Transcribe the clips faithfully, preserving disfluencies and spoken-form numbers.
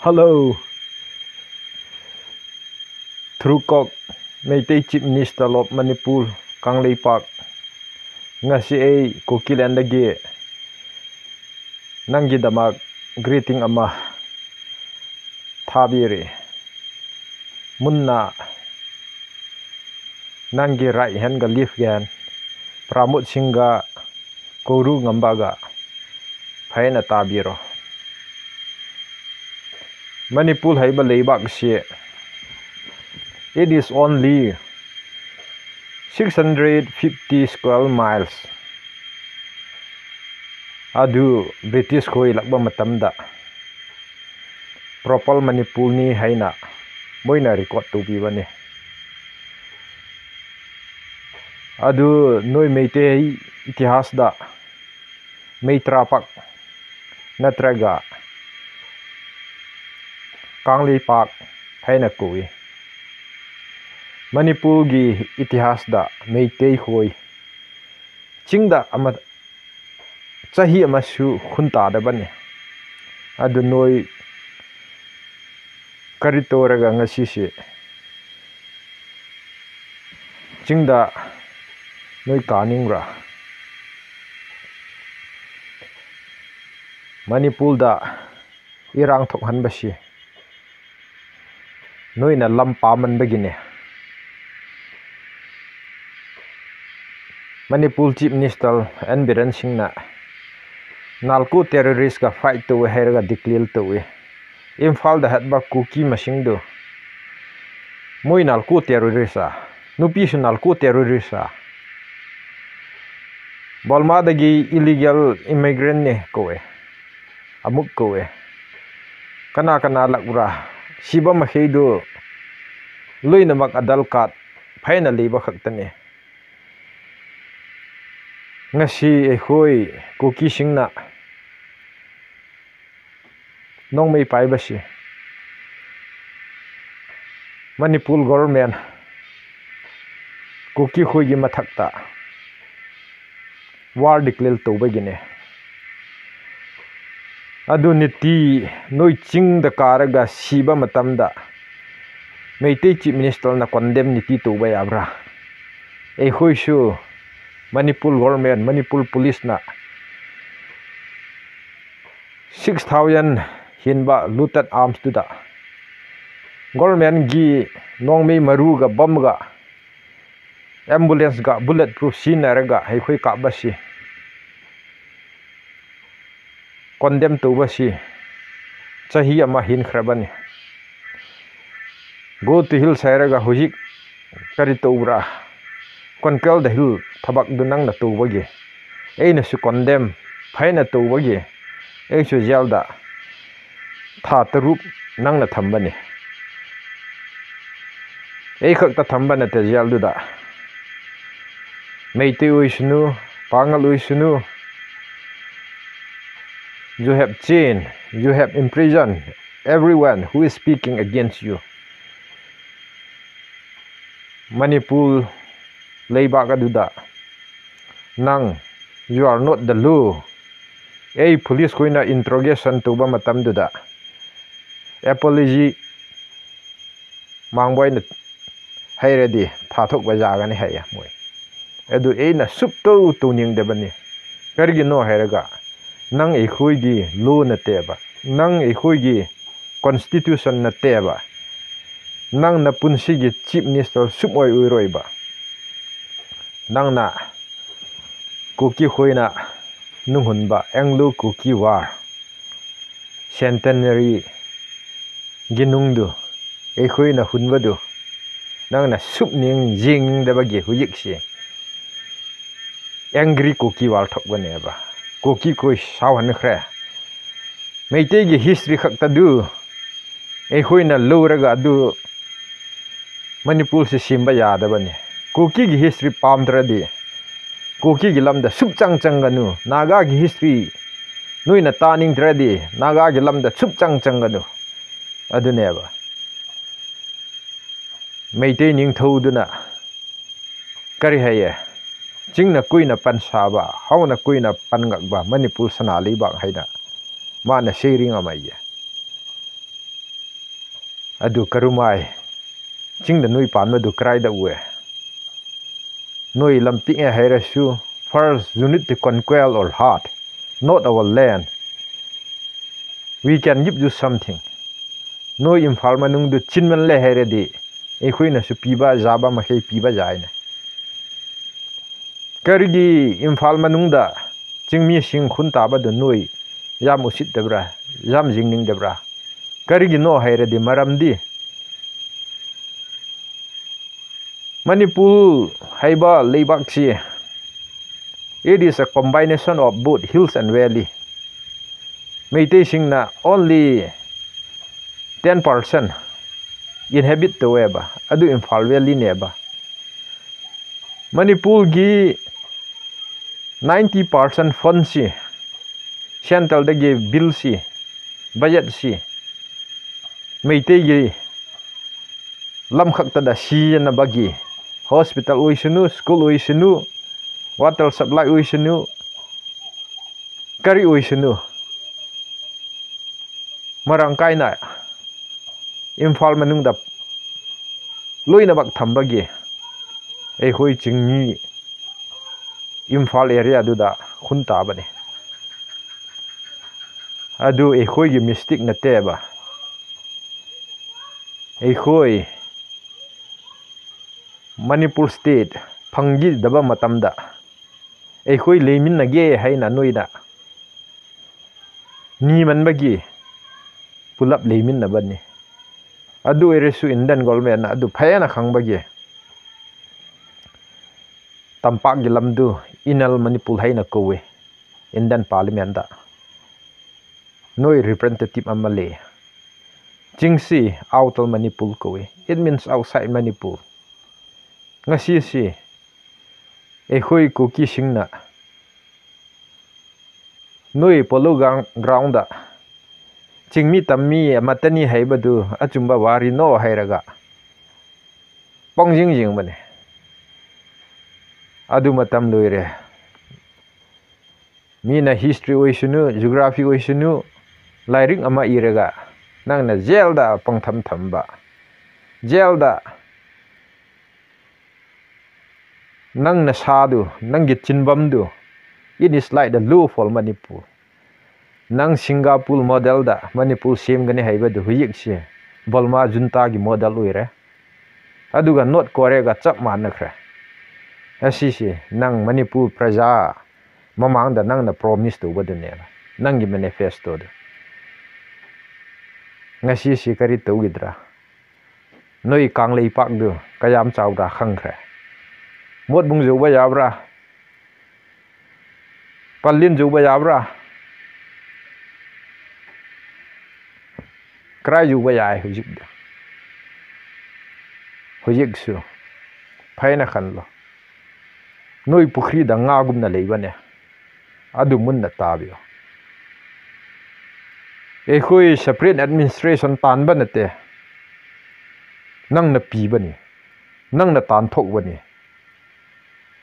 Hello, through Kok, Meitei Chief Minister of Manipur, Kangleipak. ꯉꯁꯤ ꯑꯩ ꯀꯨꯀꯤꯂꯦꯟꯗꯒꯤ ꯅꯪꯒꯤꯗꯃꯛ greeting ꯑꯃ ꯊꯥꯕꯤꯔꯤ꯫ ꯃꯨꯟꯅ ꯅꯪꯒꯤ right handꯒ left hand, ꯄ꯭ꯔꯃꯣꯗ ꯁꯤꯡꯒ ꯀꯧꯔꯨ ꯉꯝꯕꯒ ꯐꯖꯅ ꯇꯥꯕꯤꯔꯣ꯫ ꯃꯅꯤꯄꯨꯔ ꯍꯥꯏꯕ ꯂꯩꯕꯥꯛꯁꯤ, it is only six hundred fifty square miles꯫ ꯑꯗꯨ ꯕ꯭ꯔꯤꯇꯤꯁ ꯈꯣꯏ ꯂꯥꯛꯄ ꯃꯇꯝꯗ proper ꯃꯅꯤꯄꯨꯔꯅꯤ ꯍꯥꯏꯅ ꯃꯣꯏꯅ record ꯇꯧꯕꯤꯕꯅꯤ꯫ ꯑꯗꯨ ꯅꯣꯏ ꯃꯩꯇꯩ ꯏꯇꯤꯍꯥꯁꯗ ꯃꯩꯇ꯭ꯔꯥꯄꯥꯛ ꯅꯠꯇ꯭ꯔꯒ ꯀꯪꯂꯩꯄꯥꯛ ꯍꯥꯏꯅ ꯀꯧꯏ꯫ ꯃꯅꯤꯄꯨꯔꯒꯤ ꯏꯇꯤꯍꯥꯁꯗ ꯃꯩꯇꯩꯈꯣꯏ ꯆꯤꯡꯗ ꯑꯃ ꯆꯍꯤ ꯑꯃꯁꯨ ꯈꯨꯟ ꯇꯥꯗꯕꯅꯤ꯫ ꯑꯗꯨ ꯅꯣꯏ ꯀꯔꯤ ꯇꯧꯔꯒ ꯉꯁꯤꯁꯤ ꯆꯤꯡꯗ ꯅꯣꯏ ꯀꯥꯅꯤꯡꯕ꯭ꯔꯥ? ꯃꯅꯤꯄꯨꯔꯗ ꯏꯔꯥꯡ ꯊꯣꯛꯍꯟꯕꯁꯤ ꯅꯣꯏꯅ ꯂꯝ ꯄꯥꯝꯃꯟꯕꯒꯤꯅꯦ꯫ Manipur Chief Minister N Biren ꯁꯤꯡꯅ narco terroristꯀ fight ꯇꯧꯋꯦ ꯍꯥꯏꯔꯒ declare ꯇꯧꯋꯦ꯫ ꯏꯝꯐꯥꯜꯗ ꯍꯠꯄ ꯀꯨꯀꯤ ꯃꯁꯤꯡꯗꯨ, ꯃꯣꯏ narco terroristꯔ? ꯅꯨꯄꯤꯁꯨ narco terroristꯔ? ꯕꯔꯃꯥꯗꯒꯤ illegal immigrantꯅꯦ ꯀꯧꯋꯦ, ꯑꯃꯨꯛ ꯀꯧꯋꯦ꯫ ꯀꯅꯥ ꯀꯅꯥ ꯂꯥꯛꯄ꯭ꯔꯥ? ꯁꯤꯕ ꯃꯈꯩꯗꯨ ꯂꯣꯏꯅꯃꯛ ꯑꯙꯥꯔ ꯀꯥꯔꯗ ꯐꯖꯅ ꯂꯩꯕ ꯈꯛꯇꯅꯦ꯫ ꯉꯁꯤ ꯑꯩꯈꯣꯏ ꯀꯨꯀꯤꯁꯤꯡꯅ ꯅꯣꯡꯃꯩ ꯄꯥꯏꯕꯁꯤ ꯃꯅꯤꯄꯨꯔ government ꯀꯨꯀꯤ ꯈꯣꯏꯒꯤ ꯃꯊꯛꯇ war declare ꯇꯧꯕꯒꯤꯅꯦ꯫ ꯑꯗꯨ ꯅꯤꯇꯤ ꯅꯣꯏ ꯆꯤꯡꯗ ꯀꯥꯔꯒ ꯁꯤꯕ ꯃꯇꯝꯗ ꯃꯩꯇꯩ Chief Ministerꯅ condemn ꯅꯤꯇꯤ ꯇꯧꯕ ꯌꯥꯕ꯭ꯔꯥ? ꯑꯩꯈꯣꯏꯁꯨ Manipur government, Manipur policeꯅ six thousand ꯍꯦꯟꯕ looted armsꯇꯨꯗ governmentꯒꯤ ꯅꯣꯡꯃꯩ ꯃꯔꯨꯒ bombꯒ ambulanceꯒ bullet proof ꯁꯤꯖꯤꯟꯅꯔꯒ ꯑꯩꯈꯣꯏ ꯀꯥꯞꯄꯁꯤ condemn ꯇꯧꯕꯁꯤ ꯆꯍꯤ ꯑꯃ ꯍꯦꯟꯈ꯭ꯔꯕꯅꯤ꯫ Go to hills ꯍꯥꯏꯔꯒ ꯍꯧꯖꯤꯛ ꯀꯔꯤ ꯇꯧꯕ꯭ꯔꯥ? Conquer the hill ꯊꯕꯛꯇꯨ ꯅꯪꯅ ꯇꯧꯕꯒꯤ, ꯑꯩꯅꯁꯨ condemn ꯐꯖꯅ ꯇꯧꯕꯒꯤ ꯑꯩꯁꯨ jailꯗ ꯊꯥ ꯇꯔꯨꯛ ꯅꯪꯅ ꯊꯝꯕꯅꯤ꯫ ꯑꯩ ꯈꯛꯇ ꯊꯝꯕ ꯅꯠꯇꯦ jailꯗꯨꯗ꯫ ꯃꯩꯇꯩ ꯑꯣꯏꯁꯅꯨ, ꯄꯥꯉꯜ ꯑꯣꯏꯁꯅꯨ, you have chained, you have imprisoned everyone who is speaking against you꯫ Manipur ꯂꯩꯕꯥꯛ ꯑꯗꯨꯗ ꯅꯪ, you are not the law꯫ ꯑꯩ police ꯈꯣꯏꯅ interrogation ꯇꯧꯕ ꯃꯇꯝꯗꯨꯗ apology ꯃꯥꯡꯕ ꯑꯣꯏꯅ ꯍꯩꯔꯗꯤ ꯊꯥꯊꯣꯛꯄ ꯌꯥꯒꯅꯤ ꯍꯥꯏꯌꯦ ꯃꯣꯏ꯫ ꯑꯗꯨ ꯑꯩꯅ ꯁꯨꯞꯇꯧ ꯇꯧꯅꯤꯡꯗꯕꯅꯤ꯫ ꯀꯔꯤꯒꯤꯅꯣ ꯍꯥꯏꯔꯒ ꯅꯪ ꯑꯩꯈꯣꯏꯒꯤ law ꯅꯠꯇꯦꯕ, ꯅꯪ ꯑꯩꯈꯣꯏꯒꯤ constitution ꯅꯠꯇꯦꯕ꯫ ꯅꯪ ꯅꯄꯨꯟꯁꯤꯒꯤ Chief Minister ꯁꯨꯛꯑꯣꯏ ꯑꯣꯏꯔꯣꯏꯕ꯫ ꯅꯪꯅ ꯀꯨꯀꯤ ꯈꯣꯏꯅ ꯅꯨꯡꯍꯨꯟꯕ Anglo Kuki War centenaryꯒꯤ ꯅꯨꯡꯗꯨ ꯑꯩꯈꯣꯏꯅ ꯍꯨꯟꯕꯗꯨ ꯅꯪꯅ ꯁꯨꯞꯅꯤꯡ ꯌꯦꯡꯅꯤꯡꯗꯕꯒꯤ ꯍꯧꯖꯤꯛꯁꯤ angry ꯀꯨꯀꯤ ꯋꯥꯔ ꯊꯣꯛꯄꯅꯦꯕ꯫ ꯀꯨꯀꯤ ꯈꯣꯏ ꯁꯥꯎꯍꯟꯈ꯭ꯔꯦ꯫ ꯃꯩꯇꯩꯒꯤ history ꯈꯛꯇꯗꯨ ꯑꯩꯈꯣꯏꯅ ꯂꯧꯔꯒ ꯑꯗꯨ ꯃꯅꯤꯄꯨꯔꯁꯤ ꯁꯦꯝꯕ ꯌꯥꯗꯕꯅꯤ꯫ ꯀꯨꯀꯤꯒꯤ history ꯄꯥꯝꯗ꯭ꯔꯗꯤ, ꯀꯨꯀꯤꯒꯤ ꯂꯝꯗ ꯁꯨꯞꯆꯪ ꯆꯪꯒꯅꯨ꯫ ꯅꯥꯒꯥꯒꯤ history ꯅꯣꯏꯅ ꯇꯥꯅꯤꯡꯗ꯭ꯔꯗꯤ, ꯅꯥꯒꯥꯒꯤ ꯂꯝꯗ ꯁꯨꯞꯆꯪ ꯆꯪꯒꯅꯨ꯫ ꯑꯗꯨꯅꯦꯕ꯫ ꯃꯩꯇꯩ ꯅꯤꯡꯊꯧꯗꯨꯅ ꯀꯔꯤ ꯍꯥꯏꯌꯦ? "ꯆꯤꯡꯅ ꯀꯨꯏꯅ ꯄꯟꯁꯥꯕ, ꯍꯥꯎꯅ ꯀꯨꯏꯅ ꯄꯟꯉꯛꯄ ꯃꯅꯤꯄꯨꯔ ꯁꯅꯥ ꯂꯩꯕꯥꯛ" ꯍꯥꯏꯅ꯫ ꯃꯥꯅ ꯁꯩꯔꯦꯡ ꯑꯃ ꯏꯌꯦ꯫ ꯑꯗꯨ ꯀꯔꯨꯃꯥꯏ ꯆꯤꯡꯗ ꯅꯣꯏ ꯄꯥꯟꯕꯗꯨ ꯀꯔꯥꯏꯗ ꯎꯏ? ꯅꯣꯏ ꯂꯝ ꯄꯤꯛꯑꯦ ꯍꯥꯏꯔꯁꯨ, first you need to conquer our heart, not our land. We can give you something. ꯅꯣꯏ ꯏꯝꯐꯥꯜ ꯃꯅꯨꯡꯗꯨ ꯆꯤꯟꯃꯜꯂꯦ ꯍꯥꯏꯔꯗꯤ ꯑꯩꯈꯣꯏꯅꯁꯨ ꯄꯤꯕ ꯌꯥꯕ ꯃꯈꯩ ꯄꯤꯕ ꯌꯥꯏꯅꯦ꯫ ꯀꯔꯤꯒꯤ ꯏꯝꯐꯥꯜ ꯃꯅꯨꯡꯗ ꯆꯤꯡꯃꯤꯁꯤꯡ ꯈꯨꯟ ꯇꯥꯕꯗꯨ ꯅꯣꯏ ꯌꯥꯝ ꯎꯁꯤꯠꯇꯕ꯭ꯔꯥ, ꯌꯥꯝ ꯌꯦꯡꯅꯤꯡꯗꯕ꯭ꯔꯥ? ꯀꯔꯤꯒꯤꯅꯣ ꯍꯥꯏꯔꯗꯤ ꯃꯔꯝꯗꯤ ꯃꯅꯤꯄꯨꯔ ꯍꯥꯏꯕ ꯂꯩꯕꯥꯛꯁꯤ, it is a combination of both hills and valley. ꯃꯩꯇꯩꯁꯤꯡꯅ only ten percent inhabit ꯇꯧꯋꯦꯕ, ꯑꯗꯨ ꯏꯝꯐꯥꯜ ꯚꯦꯂꯤꯅꯦꯕ꯫ ꯃꯅꯤꯄꯨꯔꯒꯤ ninety percent fundꯁꯤ, centreꯗꯒꯤ billꯁꯤ, budgetꯁꯤ ꯃꯩꯇꯩꯒꯤ ꯂꯝꯈꯛꯇꯗ ꯁꯤꯖꯤꯟꯅꯕꯒꯤ, hospital ꯑꯣꯏꯁꯅꯨ, school ꯑꯣꯏꯁꯅꯨ, water supply ꯑꯣꯏꯁꯅꯨ, ꯀꯔꯤ ꯑꯣꯏꯁꯅꯨ, ꯃꯔꯥꯡ ꯀꯥꯏꯅ ꯏꯝꯐꯥꯜ ꯃꯅꯨꯡꯗ ꯂꯣꯏꯅꯃꯛ ꯊꯝꯕꯒꯤ ꯑꯩꯈꯣꯏ ꯆꯤꯡꯃꯤ ꯏꯝꯐꯥꯜ areaꯗꯨꯗ ꯈꯨꯟ ꯇꯥꯕꯅꯤ꯫ ꯑꯗꯨ ꯑꯩꯈꯣꯏꯒꯤ mistake ꯅꯠꯇꯦꯕ꯫ ꯑꯩꯈꯣꯏ ꯃꯅꯤꯄꯨꯔ state ꯐꯪꯈꯤꯗꯕ ꯃꯇꯝꯗ ꯑꯩꯈꯣꯏ ꯂꯩꯃꯤꯟꯅꯒꯦ ꯍꯥꯏꯅ ꯅꯣꯏꯅ ꯅꯤꯃꯟꯕꯒꯤ ꯄꯨꯂꯞ ꯂꯩꯃꯤꯟꯅꯕꯅꯤ꯫ ꯑꯗꯨ ꯑꯣꯏꯔꯁꯨ Indian governmentꯅ ꯑꯗꯨ ꯐꯖꯅ ꯈꯪꯕꯒꯤ ꯇꯝꯄꯥꯛꯀꯤ ꯂꯝꯗꯨ Inner Manipur ꯍꯥꯏꯅ ꯀꯧꯏ Indian Parliamentꯇ꯫ ꯅꯣꯏ representative ꯑꯃ ꯂꯩ꯫ ꯆꯤꯡꯁꯤ Outer Manipur ꯀꯧꯏ, it means outside Manipur꯫ ꯉꯁꯤꯁꯤ ꯑꯩꯈꯣꯏ ꯀꯨꯀꯤꯁꯤꯡꯅ ꯅꯣꯏ Polo groundꯗ ꯆꯤꯡꯃꯤ ꯇꯝꯃꯤ ꯑꯃꯠꯇꯅꯤ ꯍꯥꯏꯕꯗꯨ ꯑꯆꯨꯝꯕ ꯋꯥꯔꯤꯅꯣ ꯍꯥꯏꯔꯒ ꯄꯪꯖꯤꯡ ꯌꯦꯡꯕꯅꯦ꯫ ꯑꯗꯨ ꯃꯇꯝ ꯂꯣꯏꯔꯦ꯫ ꯃꯤꯅ history ꯑꯣꯏꯁꯅꯨ, geography ꯑꯣꯏꯁꯅꯨ, ꯂꯥꯏꯔꯤꯛ ꯑꯃ ꯏꯔꯒ ꯅꯪꯅ ꯖꯦꯜꯗ ꯄꯪꯊꯝ ꯊꯝꯕ, ꯖꯦꯜꯗ ꯅꯪ ꯅꯁꯥꯗꯨ, ꯅꯪꯒꯤ ꯆꯤꯟꯕꯝꯗꯨ, it is like the law for Manipur. ꯅꯪ ꯁꯤꯡꯒꯥꯄꯨꯔ ꯃꯣꯗꯦꯜꯗ ꯃꯅꯤꯄꯨꯔ ꯁꯦꯝꯒꯅꯤ ꯍꯥꯏꯕꯗꯨ ꯍꯧꯖꯤꯛꯁꯦ ꯕꯔꯃꯥ ꯖꯨꯟꯇꯥꯒꯤ ꯃꯣꯗꯦꯜ ꯑꯣꯏꯔꯦ꯫ ꯑꯗꯨꯒ ꯅꯣꯔꯠ ꯀꯣꯔꯤꯌꯥꯒ ꯆꯞ ꯃꯥꯟꯅꯈ꯭ꯔꯦ꯫ ꯑꯁꯤꯁꯦ ꯅꯪ ꯃꯅꯤꯄꯨꯔ ꯄ꯭ꯔꯖꯥ ꯃꯃꯥꯡꯗ ꯅꯪꯅ ꯄ꯭ꯔꯣꯃꯤꯁ ꯇꯧꯕꯗꯨꯅꯦꯕ, ꯅꯪꯒꯤ ꯃꯦꯅꯤꯐꯦꯁꯇꯣꯗꯨ꯫ ꯉꯁꯤꯁꯤ ꯀꯔꯤ ꯇꯧꯈꯤꯗ꯭ꯔꯥ? ꯅꯣꯏ ꯀꯪꯂꯩꯄꯥꯛꯇꯨ ꯀꯌꯥꯝ ꯆꯥꯎꯕ꯭ꯔꯥ ꯈꯪꯈ꯭ꯔꯦ꯫ ꯃꯣꯠꯕꯨꯡ ꯌꯧꯕ ꯌꯥꯕ꯭ꯔꯥ? ꯄꯜꯂꯤꯟ ꯌꯧꯕ ꯌꯥꯕ꯭ꯔꯥ? ꯀꯔꯥꯏ ꯌꯧꯕ ꯌꯥꯏ ꯍꯧꯖꯤꯛꯇꯤ? ꯍꯧꯖꯤꯛꯁꯨ ꯐꯩꯅ ꯈꯜꯂꯣ꯫ ꯅꯣꯏ ꯄꯨꯈ꯭ꯔꯤꯗ ꯉꯥꯒꯨꯝꯅ ꯂꯩꯕꯅꯦ꯫ ꯑꯗꯨ ꯃꯨꯟꯅ ꯇꯥꯕꯤꯌꯨ꯫ ꯑꯩꯈꯣꯏ ꯁꯦꯄꯔꯦꯠ ꯑꯦꯗꯃꯤꯅꯤꯁꯇ꯭ꯔꯦꯁꯟ ꯇꯥꯟꯕ ꯅꯠꯇꯦ꯫ ꯅꯪꯅ ꯄꯤꯕꯅꯤ꯫ ꯅꯪꯅ ꯇꯥꯟꯊꯣꯛꯄꯅꯤ꯫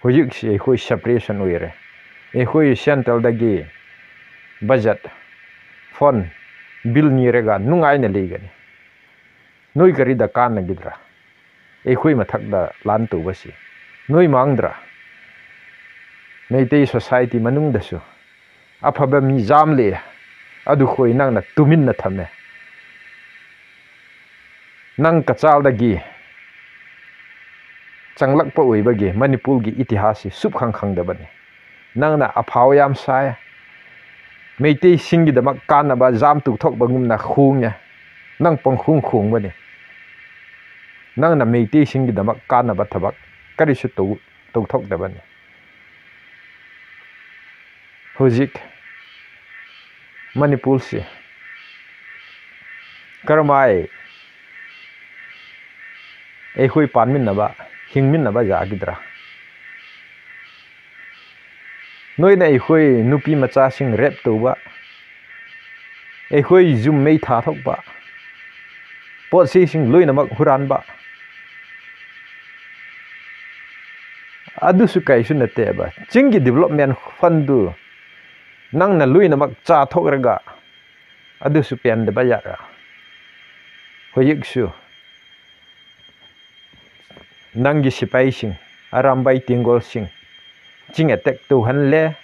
ꯍꯧꯖꯤꯛꯁꯤ ꯑꯩꯈꯣꯏ ꯁꯦꯄꯔꯦꯁꯟ ꯑꯣꯏꯔꯦ꯫ ꯑꯩꯈꯣꯏ ꯁꯦꯟꯇ꯭ꯔꯦꯜꯗꯒꯤ ꯕꯖꯦꯠ, ꯐꯟ, ꯕꯤꯜ ꯅꯤꯔꯒ ꯅꯨꯡꯉꯥꯏꯅ ꯂꯩꯒꯅꯤ꯫ ꯅꯣꯏ ꯀꯔꯤꯗ ꯀꯥꯟꯅꯈꯤꯗ꯭ꯔꯥ? ꯑꯩꯈꯣꯏ ꯃꯊꯛꯇ ꯂꯥꯟ ꯇꯧꯕꯁꯤ ꯅꯣꯏ ꯃꯥꯡꯗ꯭ꯔꯥ? ꯃꯩꯇꯩ ꯁꯣꯁꯥꯏꯇꯤ ꯃꯅꯨꯡꯗꯁꯨ ꯑꯐꯕ ꯃꯤ ꯌꯥꯝꯂꯦ꯫ ꯑꯗꯨꯈꯣꯏ ꯅꯪꯅ ꯇꯨꯃꯤꯟꯅ ꯊꯝꯃꯦ꯫ ꯅꯪ ꯀꯆꯥꯜꯗꯒꯤ ꯆꯪꯂꯛꯄ ꯑꯣꯏꯕꯒꯤ ꯃꯅꯤꯄꯨꯔꯒꯤ ꯏꯇꯤꯍꯥꯁꯁꯤ ꯁꯨꯞꯈꯪ ꯈꯪꯗꯕꯅꯤ꯫ ꯅꯪꯅ ꯑꯐꯥꯎ ꯌꯥꯝ ꯁꯥꯏ꯫ ꯃꯩꯇꯩꯁꯤꯡꯒꯤꯗꯃꯛ ꯀꯥꯟꯅꯕ ꯖꯥꯝ ꯇꯨꯊꯣꯛꯄꯒꯨꯝꯅ ꯈꯣꯡꯉꯦ꯫ ꯅꯪ ꯄꯪꯈꯣꯡ ꯈꯣꯡꯕꯅꯤ꯫ ꯅꯪꯅ ꯃꯩꯇꯩꯁꯤꯡꯒꯤꯗꯃꯛ ꯀꯥꯟꯅꯕ ꯊꯕꯛ ꯀꯔꯤꯁꯨ ꯇꯧ-, ꯇꯧꯊꯣꯛꯇꯕꯅꯤ꯫ ꯍꯧꯖꯤꯛ ꯃꯅꯤꯄꯨꯔꯁꯤ ꯀꯔꯝꯍꯥꯏ ꯑꯩꯈꯣꯏ ꯄꯥꯟꯃꯤꯟꯅꯕ, ꯍꯤꯡꯃꯤꯟꯅꯕ ꯌꯥꯒꯗ꯭ꯔꯥ? ꯅꯣꯏꯅ ꯑꯩꯈꯣꯏ ꯅꯨꯄꯤ ꯃꯆꯥꯁꯤꯡ ꯔꯦꯞ ꯇꯧꯕ, ꯑꯩꯈꯣꯏ ꯌꯨꯝ ꯃꯩ ꯊꯥꯊꯣꯛꯄ, ꯄꯣꯠ ꯆꯩꯁꯤꯡ ꯂꯣꯏꯅꯃꯛ ꯍꯨꯔꯥꯟꯕ, ꯑꯗꯨꯁꯨ ꯀꯩꯁꯨ ꯅꯠꯇꯦꯕ꯫ ꯆꯤꯡꯒꯤ ꯗꯤꯕꯂꯞꯃꯦꯟ ꯐꯟꯗꯨ ꯅꯪꯅ ꯂꯣꯏꯅꯃꯛ ꯆꯥꯊꯣꯛꯔꯒ ꯑꯗꯨꯁꯨ ꯄꯦꯟꯗꯕ ꯖꯥꯠꯔꯥ? ꯍꯧꯖꯤꯛꯁꯨ ꯅꯪꯒꯤ ꯁꯤꯄꯥꯏꯁꯤꯡ, ꯑꯔꯥꯝꯕꯥꯏ ꯇꯦꯡꯒꯣꯜꯁꯤꯡ, ꯆꯤꯡ ꯑꯦꯇꯦꯛ ꯇꯧꯍꯜꯂꯦ꯫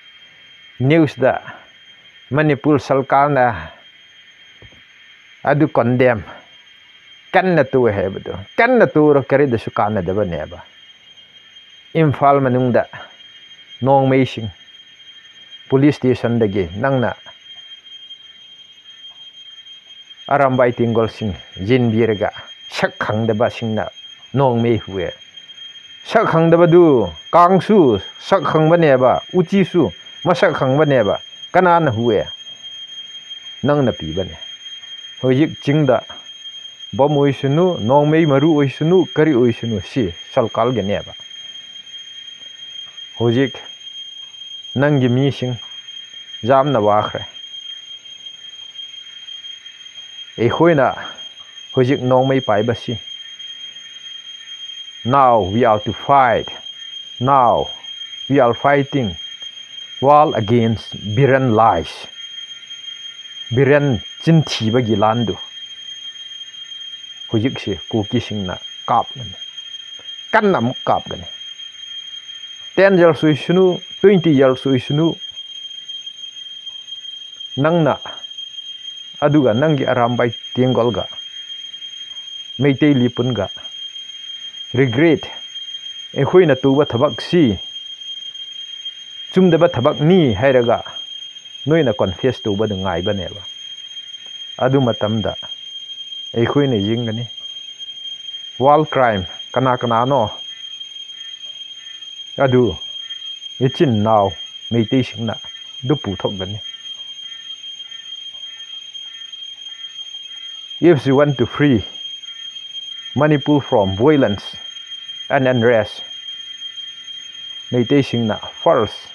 ꯅ꯭ꯌꯨꯁꯇ ꯃꯅꯤꯄꯨꯔ ꯁꯔꯀꯥꯔꯅ ꯑꯗꯨ ꯀꯣꯟꯗꯦꯝ ꯀꯟꯅ ꯇꯧꯋꯦ ꯍꯥꯏꯕꯗꯣ, ꯀꯟꯅ ꯇꯧꯔꯣ, ꯀꯔꯤꯗꯁꯨ ꯀꯥꯟꯅꯗꯕꯅꯦꯕ꯫ ꯏꯝꯐꯥꯜ ꯃꯅꯨꯡꯗ ꯅꯣꯡꯃꯩꯁꯤꯡ ꯄꯨꯂꯤꯁ ꯁ꯭ꯇꯦꯁꯟꯗꯒꯤ ꯅꯪꯅ ꯑꯔꯥꯝꯕꯥꯏ ꯇꯦꯡꯒꯣꯜꯁꯤꯡ ꯌꯦꯟꯕꯤꯔꯒ ꯁꯛ ꯈꯪꯗꯕꯁꯤꯡꯅ ꯅꯣꯡꯃꯩ ꯍꯨꯑꯦ꯫ ꯁꯛ ꯈꯪꯗꯕꯗꯨ ꯀꯥꯡꯁꯨ ꯁꯛ ꯈꯪꯕꯅꯦꯕ, ꯎꯆꯤꯁꯨ ꯃꯁꯛ ꯈꯪꯕꯅꯦꯕ꯫ ꯀꯅꯥꯅ ꯍꯨꯑꯦ? ꯅꯪꯅ ꯄꯤꯕꯅꯦ꯫ ꯍꯧꯖꯤꯛ ꯆꯤꯡꯗ ꯕꯝ ꯑꯣꯏꯁꯅꯨ, ꯅꯣꯡꯃꯩ ꯃꯔꯨ ꯑꯣꯏꯁꯅꯨ, ꯀꯔꯤ ꯑꯣꯏꯁꯅꯨ, ꯁꯤ ꯁꯔꯀꯥꯔꯒꯤꯅꯦꯕ꯫ ꯍꯧꯖꯤꯛ ꯅꯪꯒꯤ ꯃꯤꯁꯤꯡ ꯌꯥꯝꯅ ꯋꯥꯈ꯭ꯔꯦ꯫ ꯑꯩꯈꯣꯏꯅ ꯍꯧꯖꯤꯛ ꯅꯣꯡꯃꯩ ꯄꯥꯏꯕꯁꯤ, now we are to fight, now we are fighting war against Biren lies, Biren ꯆꯤꯟꯊꯤꯕꯒꯤ ꯂꯥꯟꯗꯨ ꯍꯧꯖꯤꯛꯁꯤ ꯀꯨꯀꯤꯁꯤꯡꯅ ꯀꯥꯞꯂꯅꯤ, ꯀꯟꯅ ꯑꯃꯨꯛ ꯀꯥꯞꯀꯅꯤ꯫ Ten years ꯑꯣꯏꯁꯅꯨ, twenty years ꯑꯣꯏꯁꯅꯨ, ꯅꯪꯅ ꯑꯗꯨꯒ ꯅꯪꯒꯤ ꯑꯔꯥꯝꯕꯥꯏ ꯇꯦꯡꯒꯣꯜꯒ ꯃꯩꯇꯩ ꯂꯤꯄꯨꯟꯒ regret, ꯑꯩꯈꯣꯏꯅ ꯇꯧꯕ ꯊꯕꯛꯁꯤ ꯆꯨꯝꯗꯕ ꯊꯕꯛꯅꯤ ꯍꯥꯏꯔꯒ ꯅꯣꯏꯅ confess ꯇꯧꯕꯗꯨ ꯉꯥꯏꯕꯅꯦꯕ꯫ ꯑꯗꯨ ꯃꯇꯝꯗ ꯑꯩꯈꯣꯏꯅ ꯌꯦꯡꯒꯅꯤ, war crime ꯀꯅꯥ ꯀꯅꯥꯅꯣ ꯑꯗꯨ ꯏꯆꯤꯟ ꯏꯅꯥꯎ ꯃꯩꯇꯩꯁꯤꯡꯅ ꯑꯗꯨ ꯄꯨꯊꯣꯛꯀꯅꯤ꯫ If you want to free Manipur from violence and unrest, ꯃꯩꯇꯩꯁꯤꯡꯅ first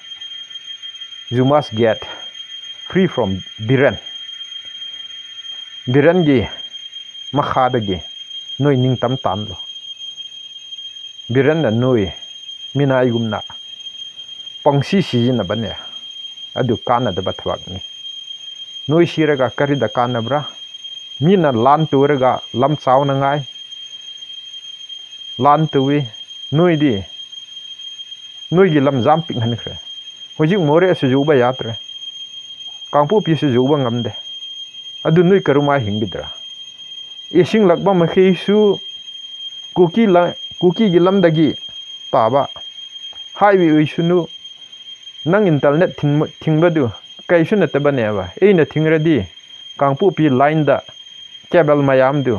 you must get free from Biren. ꯕꯤꯔꯦꯟꯒꯤ ꯃꯈꯥꯗꯒꯤ ꯅꯣꯏ ꯅꯤꯡꯇꯝ ꯇꯥꯟꯂꯣ꯫ ꯕꯤꯔꯦꯟꯅ ꯅꯣꯏ ꯃꯤꯅꯥꯏꯒꯨꯝꯅ ꯄꯪꯁꯤ ꯁꯤꯖꯤꯟꯅꯕꯅꯦ꯫ ꯑꯗꯨ ꯀꯥꯟꯅꯗꯕ ꯊꯕꯛꯅꯤ꯫ ꯅꯣꯏ ꯁꯤꯔꯒ ꯀꯔꯤꯗ ꯀꯥꯟꯅꯕ꯭ꯔꯥ? ꯃꯤꯅ ꯂꯥꯟ ꯇꯧꯔꯒ ꯂꯝ ꯆꯥꯎꯅꯉꯥꯏ ꯂꯥꯟ ꯇꯧꯏ꯫ ꯅꯣꯏꯗꯤ ꯅꯣꯏꯒꯤ ꯂꯝ ꯖꯥꯝ ꯄꯤꯛꯍꯟꯈ꯭ꯔꯦ꯫ ꯍꯧꯖꯤꯛ ꯃꯣꯔꯦꯁꯨ ꯌꯧꯕ ꯌꯥꯗ꯭ꯔꯦ, ꯀꯥꯡꯄꯣꯛꯄꯤꯁꯨ ꯌꯧꯕ ꯉꯝꯗꯦ꯫ ꯑꯗꯨ ꯅꯣꯏ ꯀꯔꯝꯍꯥꯏ ꯍꯤꯡꯒꯗ꯭ꯔꯥ? ꯏꯁꯤꯡ ꯂꯥꯛꯄ ꯃꯈꯩꯁꯨ ꯀꯨꯀꯤ ꯂ-, ꯀꯨꯀꯤꯒꯤ ꯂꯝꯗꯒꯤ ꯇꯥꯕ꯫ ꯍꯥꯏꯋꯦ ꯑꯣꯏꯁꯅꯨ, ꯅꯪ ꯏꯟꯇꯔꯅꯦꯠ ꯊꯤꯡꯕ-, ꯊꯤꯡꯕꯗꯨ ꯀꯩꯁꯨ ꯅꯠꯇꯕꯅꯦꯕ꯫ ꯑꯩꯅ ꯊꯤꯡꯔꯗꯤ ꯀꯥꯡꯄꯣꯛꯄꯤ ꯂꯥꯏꯟꯗ ꯀꯦꯕꯜ ꯃꯌꯥꯝꯗꯨ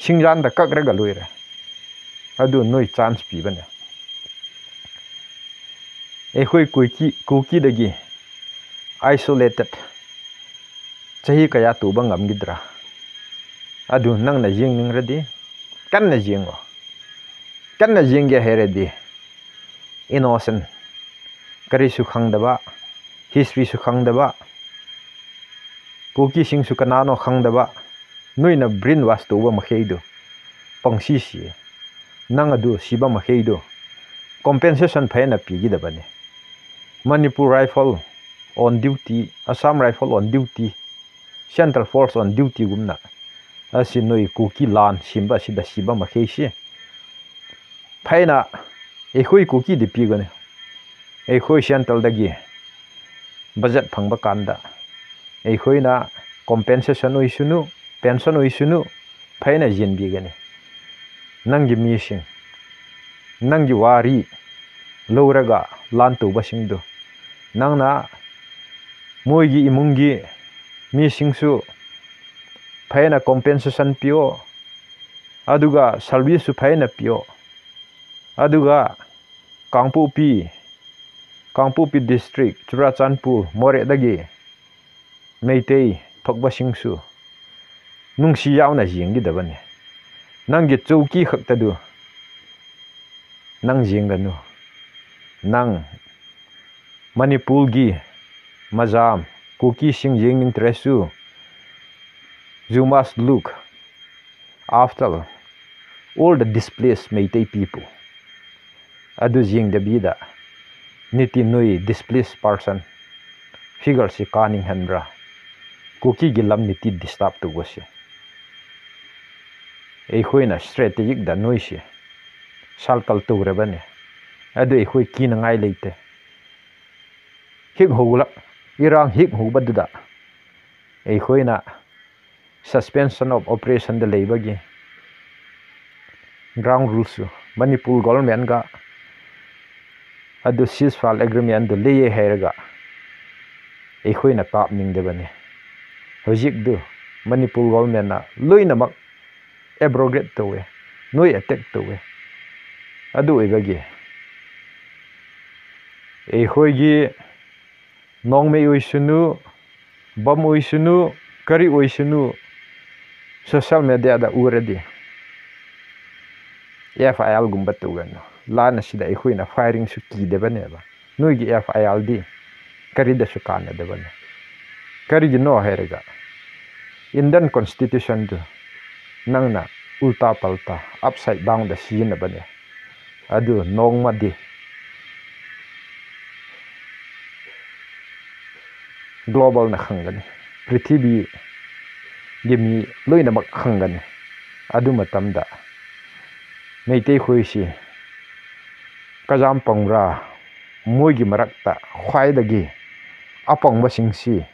ꯁꯤꯡꯖꯥꯟꯗ ꯀꯛꯔꯒ ꯂꯣꯏꯔꯦ꯫ ꯑꯗꯨ ꯅꯣꯏ ꯆꯥꯟꯁ ꯄꯤꯕꯅꯦ꯫ ꯑꯩꯈꯣꯏ ꯀꯨꯀꯤ, ꯀꯨꯀꯤꯗꯒꯤ ꯑꯥꯏꯁꯣꯂꯦꯇꯦꯠ ꯆꯍꯤ ꯀꯌꯥ ꯇꯧꯕ ꯉꯝꯒꯗ꯭ꯔꯥ? ꯑꯗꯨ ꯅꯪꯅ ꯌꯦꯡꯅꯤꯡꯔꯗꯤ ꯀꯟꯅ ꯌꯦꯡꯉꯣ꯫ ꯀꯟꯅ ꯌꯦꯡꯒꯦ ꯍꯥꯏꯔꯗꯤ ꯏꯅꯣꯁꯦꯟ, ꯀꯔꯤꯁꯨ ꯈꯪꯗꯕ, ꯍꯤꯁꯇ꯭ꯔꯤꯁꯨ ꯈꯪꯗꯕ, ꯀꯨꯀꯤꯁꯤꯡꯁꯨ ꯀꯅꯥꯅꯣ ꯈꯪꯗꯕ, ꯅꯣꯏꯅ ꯕ꯭ꯔꯦꯟ ꯋꯥꯁ ꯇꯧꯕ ꯃꯈꯩꯗꯨ ꯄꯪꯁꯤ ꯁꯤꯌꯦ꯫ ꯅꯪ ꯑꯗꯨ ꯁꯤꯕ ꯃꯈꯩꯗꯨ ꯀꯣꯝꯄꯦꯟꯁꯦꯁꯟ ꯐꯖꯅ ꯄꯤꯒꯗꯕꯅꯤ꯫ Manipur rifle on duty, Assam rifle on duty, central force on dutyꯒꯨꯝꯅ ꯑꯁꯤ ꯅꯣꯏ ꯀꯨꯀꯤ ꯂꯥꯟ ꯁꯤꯟꯕ ꯑꯁꯤꯗ ꯁꯤꯕ ꯃꯈꯩꯁꯤ ꯐꯖꯅ ꯑꯩꯈꯣꯏ ꯀꯨꯀꯤꯗꯤ ꯄꯤꯒꯅꯤ꯫ ꯑꯩꯈꯣꯏ ꯁꯦꯟꯇ꯭ꯔꯦꯜꯗꯒꯤ ꯕꯖꯦꯠ ꯐꯪꯕ ꯀꯥꯟꯗ ꯑꯩꯈꯣꯏꯅ ꯀꯣꯝꯄꯦꯟꯁꯦꯁꯟ ꯑꯣꯏꯁꯅꯨ, ꯄꯦꯟꯁꯟ ꯑꯣꯏꯁꯅꯨ, ꯐꯖꯅ ꯌꯦꯟꯕꯤꯒꯅꯤ꯫ ꯅꯪꯒꯤ ꯃꯤꯁꯤꯡ, ꯅꯪꯒꯤ ꯋꯥꯔꯤ ꯂꯧꯔꯒ ꯂꯥꯟ ꯇꯧꯕꯁꯤꯡꯗꯨ, ꯅꯪꯅ ꯃꯣꯏꯒꯤ ꯏꯃꯨꯡꯒꯤ ꯃꯤꯁꯤꯡꯁꯨ ꯐꯖꯅ ꯀꯣꯝꯄꯦꯟꯁꯦꯁꯟ ꯄꯤꯌꯣ, ꯑꯗꯨꯒ ꯁꯥꯔꯚꯤꯁꯁꯨ ꯐꯖꯅ ꯄꯤꯌꯣ꯫ ꯑꯗꯨꯒ ꯀꯥꯡꯄꯣꯛꯄꯤ, ꯀꯥꯡꯄꯣꯛꯄꯤ ꯗꯤꯁꯇ꯭ꯔꯤꯛ, ꯆꯨꯔꯥꯆꯥꯟꯄꯨꯔ, ꯃꯣꯔꯦꯗꯒꯤ ꯃꯩꯇꯩ ꯊꯣꯛꯄꯁꯤꯡꯁꯨ ꯅꯨꯡꯁꯤ ꯌꯥꯎꯅ ꯌꯦꯡꯒꯗꯕꯅꯤ꯫ ꯅꯪꯒꯤ ꯆꯧꯀꯤ ꯈꯛꯇꯗꯨ ꯅꯪ ꯌꯦꯡꯒꯅꯨ꯫ ꯅꯪ ꯃꯅꯤꯄꯨꯔꯒꯤ ꯃꯖꯥ ꯀꯨꯀꯤꯁꯤꯡ ꯌꯦꯡꯅꯤꯡꯗ꯭ꯔꯁꯨ, you must look after all the displaced Meitei people꯫ ꯑꯗꯨ ꯌꯦꯡꯗꯕꯤꯗ ꯅꯤꯇꯤ ꯅꯣꯏ ꯗꯤꯁꯄ꯭ꯂꯦꯁ ꯄꯥꯔꯁꯟ ꯐꯤꯒꯔꯁꯤ ꯀꯥꯅꯤꯡꯍꯟꯕ꯭ꯔꯥ? ꯀꯨꯀꯤꯒꯤ ꯂꯝꯅꯤꯇꯤ ꯗꯤꯁꯇꯥꯔꯕ ꯇꯧꯕꯁꯦ꯫ ꯑꯩꯈꯣꯏꯅ ꯁ꯭ꯇ꯭ꯔꯦꯇꯦꯖꯤꯛꯇ ꯅꯣꯏꯁꯦ ꯁꯥꯔꯀꯜ ꯇꯧꯔꯕꯅꯦ꯫ ꯑꯗꯨ ꯑꯩꯈꯣꯏ ꯀꯤꯅꯉꯥꯏ ꯂꯩꯇꯦ꯫ ꯍꯦꯛ ꯍꯧꯒꯠꯂꯛ-, ꯏꯔꯥꯡ ꯍꯦꯛ ꯍꯧꯕꯗꯨꯗ ꯑꯩꯈꯣꯏꯅ suspension of operationꯗ ꯂꯩꯕꯒꯤ ground ruleꯁꯨ ꯃꯅꯤꯄꯨꯔ ꯒꯣꯕꯔꯃꯦꯟꯒ ꯑꯗꯨ ceasefire agreementꯗꯨ ꯂꯩꯌꯦ ꯍꯥꯏꯔꯒ ꯑꯩꯈꯣꯏꯅ ꯀꯥꯞꯅꯤꯡꯗꯕꯅꯤ꯫ ꯍꯧꯖꯤꯛꯇꯨ ꯃꯅꯤꯄꯨꯔ ꯒꯣꯕꯔꯃꯦꯟꯅ ꯂꯣꯏꯅꯃꯛ abrogate ꯇꯧꯋꯦ, ꯅꯣꯏ ꯑꯦꯇꯦꯛ ꯇꯧꯋꯦ꯫ ꯑꯗꯨ ꯑꯣꯏꯕꯒꯤ ꯑꯩꯈꯣꯏꯒꯤ ꯅꯣꯡꯃꯩ ꯑꯣꯏꯁꯅꯨ, ꯕꯝ ꯑꯣꯏꯁꯅꯨ, ꯀꯔꯤ ꯑꯣꯏꯁꯅꯨ, social mediaꯗ ꯎꯔꯗꯤ FIRꯒꯨꯝꯕ ꯇꯧꯒꯅꯨ꯫ ꯂꯥꯟ ꯑꯁꯤꯗ ꯑꯩꯈꯣꯏꯅ firingꯁꯨ ꯀꯤꯗꯕꯅꯦꯕ꯫ ꯅꯣꯏꯒꯤ FIRꯗꯤ ꯀꯔꯤꯗꯁꯨ ꯀꯥꯟꯅꯗꯕꯅꯤ꯫ ꯀꯔꯤꯒꯤꯅꯣ ꯍꯥꯏꯔꯒ Indian Constitutionꯗꯨ ꯅꯪꯅ ꯎꯜꯇꯥ ꯄꯜꯇꯥ, upside downꯗ ꯁꯤꯖꯤꯟꯅꯕꯅꯦ꯫ ꯑꯗꯨ ꯅꯣꯡꯃꯗꯤ globalꯅ ꯈꯪꯒꯅꯤ, ꯄ꯭ꯔꯤꯊꯤꯕꯤꯒꯤ ꯃꯤ ꯂꯣꯏꯅꯃꯛ ꯈꯪꯒꯅꯤ꯫ ꯑꯗꯨ ꯃꯇꯝꯗ ꯃꯩꯇꯩꯈꯣꯏꯁꯤ ꯀꯌꯥꯝ ꯄꯪꯕ꯭ꯔꯥ, ꯃꯣꯏꯒꯤ ꯃꯔꯛꯇ ꯈ꯭ꯋꯥꯏꯗꯒꯤ ꯑꯄꯪꯕꯁꯤꯡꯁꯤ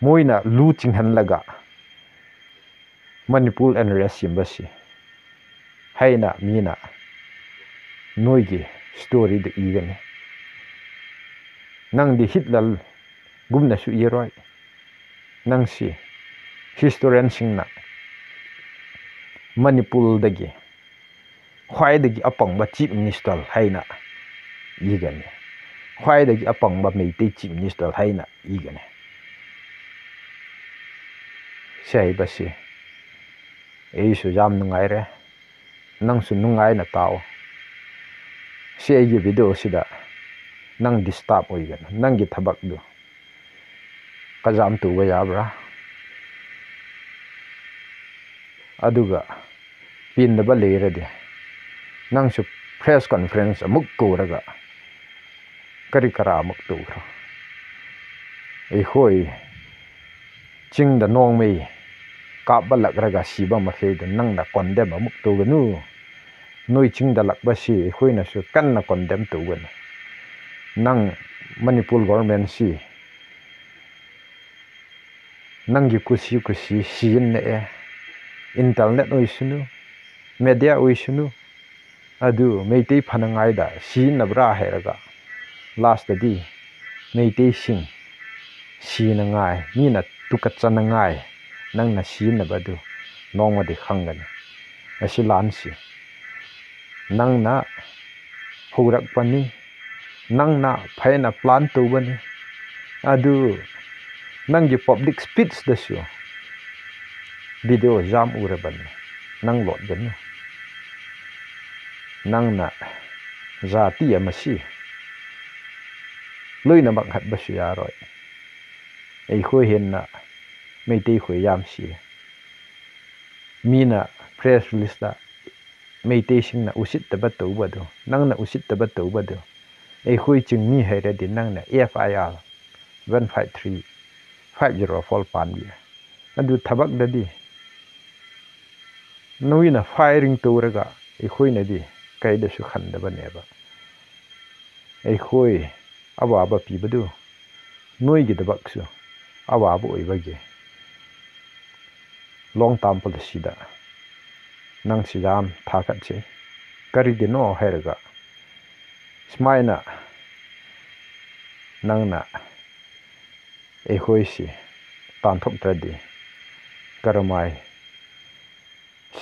ꯃꯣꯏꯅ ꯂꯨ ꯆꯤꯡꯍꯜꯂꯒ ꯃꯅꯤꯄꯨꯔ unrest ꯁꯦꯝꯕꯁꯤ ꯍꯥꯏꯅ ꯃꯤꯅ ꯅꯣꯏꯒꯤ storyꯗ ꯏꯒꯅꯤ꯫ ꯅꯪꯗꯤ ꯍꯤꯠꯂꯔꯒꯨꯝꯅꯁꯨ ꯏꯔꯣꯏ꯫ ꯅꯪꯁꯤ historianꯁꯤꯡꯅ ꯃꯅꯤꯄꯨꯔꯗꯒꯤ ꯈ꯭ꯋꯥꯏꯗꯒꯤ ꯑꯄꯪꯕ chief minister ꯍꯥꯏꯅ ꯏꯒꯅꯤ꯫ ꯈ꯭ꯋꯥꯏꯗꯒꯤ ꯑꯄꯪꯕ ꯃꯩꯇꯩ chief minister ꯍꯥꯏꯅ ꯏꯒꯅꯤ꯫ ꯁꯤ ꯍꯥꯏꯕꯁꯤ ꯑꯩꯁꯨ ꯌꯥꯝ ꯅꯨꯡꯉꯥꯏꯔꯦ꯫ ꯅꯪꯁꯨ ꯅꯨꯡꯉꯥꯏꯅ ꯇꯥꯎ꯫ ꯁꯤ ꯑꯩꯒꯤ videoꯁꯤꯗ ꯅꯪ disturb ꯑꯣꯏꯒꯅꯨ꯫ ꯅꯪꯒꯤ ꯊꯕꯛꯇꯨ ꯀꯖꯥꯝ ꯇꯧꯕ ꯌꯥꯕ꯭ꯔꯥ? ꯑꯗꯨꯒ ꯄꯦꯟꯗꯕ ꯂꯩꯔꯗꯤ ꯅꯪꯁꯨ press conference ꯑꯃꯨꯛ ꯀꯧꯔꯒ ꯀꯔꯤ ꯀꯔꯥ ꯑꯃꯨꯛ ꯇꯧꯈ꯭ꯔꯣ꯫ ꯑꯩꯈꯣꯏ ꯆꯤꯡꯗ ꯅꯣꯡꯃꯩ ꯀꯥꯞꯄ ꯂꯥꯛꯂꯒ ꯁꯤꯕ ꯃꯈꯩꯗꯨ ꯅꯪꯅ condemn ꯑꯃꯨꯛ ꯇꯧꯒꯅꯨ꯫ ꯅꯣꯏ ꯆꯤꯡꯗ ꯂꯥꯛꯄꯁꯤ ꯑꯩꯈꯣꯏꯅꯁꯨ ꯀꯟꯅ condemn ꯇꯧꯒꯅꯤ꯫ ꯅꯪ ꯃꯅꯤꯄꯨꯔ governmentꯁꯤ ꯅꯪꯒꯤ ꯀꯨꯁꯤ ꯀꯨꯁꯤ ꯁꯤꯖꯤꯟꯅꯑꯦ꯫ Internet ꯑꯣꯏꯁꯅꯨ, media ꯑꯣꯏꯁꯅꯨ, ꯑꯗꯨ ꯃꯩꯇꯩ ꯐꯅꯉꯥꯏꯗ ꯁꯤꯖꯤꯟꯅꯕ꯭ꯔꯥ ꯍꯥꯏꯔꯒ, lastꯇꯗꯤ ꯃꯩꯇꯩꯁꯤꯡ ꯁꯤꯅꯉꯥꯏ, ꯃꯤꯅ ꯇꯨꯀꯠꯆꯅꯉꯥꯏ ꯅꯪꯅ ꯁꯤꯖꯤꯟꯅꯕ ꯑꯗꯨ ꯅꯣꯡꯃꯗꯤ ꯈꯪꯒꯅꯤ꯫ ꯑꯁꯤ ꯂꯥꯟꯁꯤ ꯅꯪꯅ ꯍꯧꯔꯛꯄꯅꯤ, ꯅꯪꯅ ꯐꯖꯅ plan ꯇꯧꯕꯅꯤ꯫ ꯑꯗꯨ ꯅꯪꯒꯤ public speechꯇꯁꯨ video ꯌꯥꯝ ꯎꯔꯕꯅꯤ꯫ ꯅꯪ ꯂꯣꯠꯀꯅꯨ꯫ ꯅꯪꯅ ꯖꯥꯇꯤ ꯑꯃꯁꯤ ꯂꯣꯏꯅꯃꯛ ꯍꯥꯠꯄꯁꯨ ꯌꯥꯔꯣꯏ꯫ ꯑꯩꯈꯣꯏ ꯍꯦꯟꯅ ꯃꯩꯇꯩꯈꯣꯏ ꯌꯥꯝ ꯁꯤꯔꯦ꯫ ꯃꯤꯅ press releaseꯇ ꯃꯩꯇꯩꯁꯤꯡꯅ ꯎꯁꯤꯠꯇꯕ ꯇꯧꯕꯗꯨ, ꯅꯪꯅ ꯎꯁꯤꯠꯇꯕ ꯇꯧꯕꯗꯨ, ꯑꯩꯈꯣꯏ ꯆꯤꯡꯃꯤ ꯍꯥꯏꯔꯗꯤ ꯅꯪꯅ F I R one five three five zero four ꯄꯥꯟꯕꯤ꯫ ꯑꯗꯨ ꯊꯕꯛꯇꯗꯤ ꯅꯣꯏꯅ firing ꯇꯧꯔꯒ ꯑꯩꯈꯣꯏꯅꯗꯤ ꯀꯩꯗꯁꯨ ꯈꯟꯗꯕꯅꯦꯕ꯫ ꯑꯩꯈꯣꯏ ꯑꯋꯥꯕ ꯄꯤꯕꯗꯨ ꯅꯣꯏꯒꯤꯗꯃꯛꯁꯨ ꯑꯋꯥꯕ ꯑꯣꯏꯕꯒꯤ long term policyꯗ ꯅꯪꯁꯤ ꯌꯥꯝ ꯊꯥꯒꯠꯆꯩ꯫ ꯀꯔꯤꯒꯤꯅꯣ ꯍꯥꯏꯔꯒ, ꯁꯨꯃꯥꯏꯅ ꯅꯪꯅ ꯑꯩꯈꯣꯏꯁꯤ ꯇꯥꯟꯊꯣꯛꯇ꯭ꯔꯗꯤ ꯀꯔꯝꯍꯥꯏ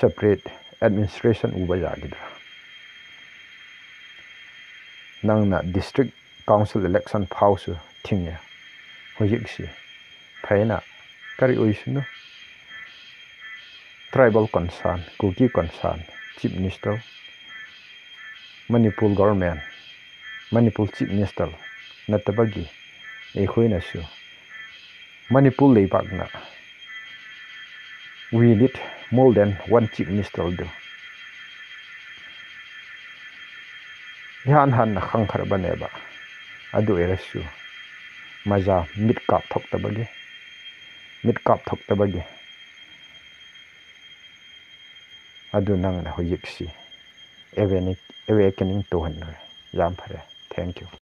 separate administration ꯎꯕ ꯌꯥꯒꯗ꯭ꯔꯥ? ꯅꯪꯅ district council election ꯐꯥꯎꯁꯨ ꯊꯤꯡꯉꯦ꯫ ꯍꯧꯖꯤꯛꯁꯤ ꯐꯩꯅ ꯀꯔꯤ ꯑꯣꯏꯁꯅꯨ, tribal concern, ꯀꯨꯀꯤ concern, chief minister, Manipur government, Manipur chief minister ꯅꯠꯇꯕꯒꯤ ꯑꯩꯈꯣꯏꯅꯁꯨ ꯃꯅꯤꯄꯨꯔ ꯂꯩꯕꯥꯛꯅ we need more than one chief ministerꯗꯨ ꯏꯍꯥꯟ ꯍꯥꯟꯅ ꯈꯪꯈ꯭ꯔꯕꯅꯦꯕ꯫ ꯑꯗꯨ ꯑꯣꯏꯔꯁꯨ ꯃꯖꯥ ꯃꯤꯠ ꯀꯥꯞꯊꯣꯛꯇꯕꯒꯤ ꯃꯤꯠ ꯀꯥꯞꯊꯣꯛꯇꯕꯒꯤ꯫ ꯑꯗꯨ ꯅꯪꯅ ꯍꯧꯖꯤꯛꯁꯤ ꯑꯦꯋꯦꯅꯤꯡ ꯑꯦꯋꯦꯀꯦꯅꯤꯡ ꯇꯧꯍꯟꯈ꯭ꯔꯦ꯫ ꯌꯥꯝ ꯐꯔꯦ꯫ Thank you꯫